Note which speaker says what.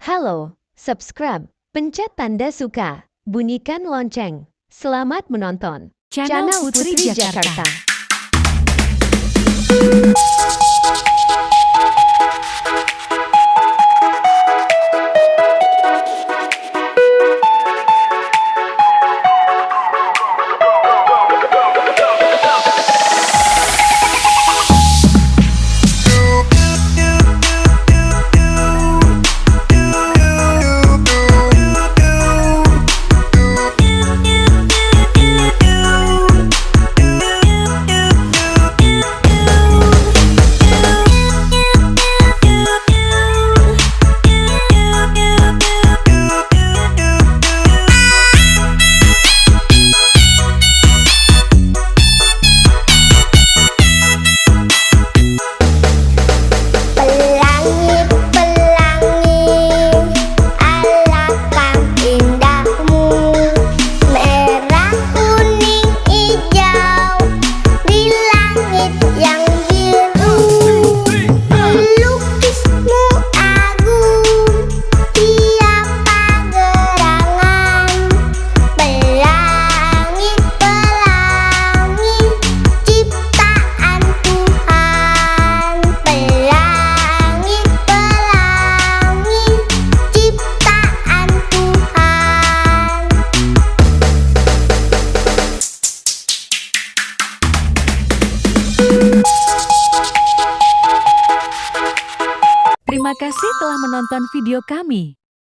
Speaker 1: Halo, subscribe, pencet tanda suka, bunyikan lonceng. Selamat menonton Channel Putri Jakarta.
Speaker 2: Terima kasih telah menonton video kami.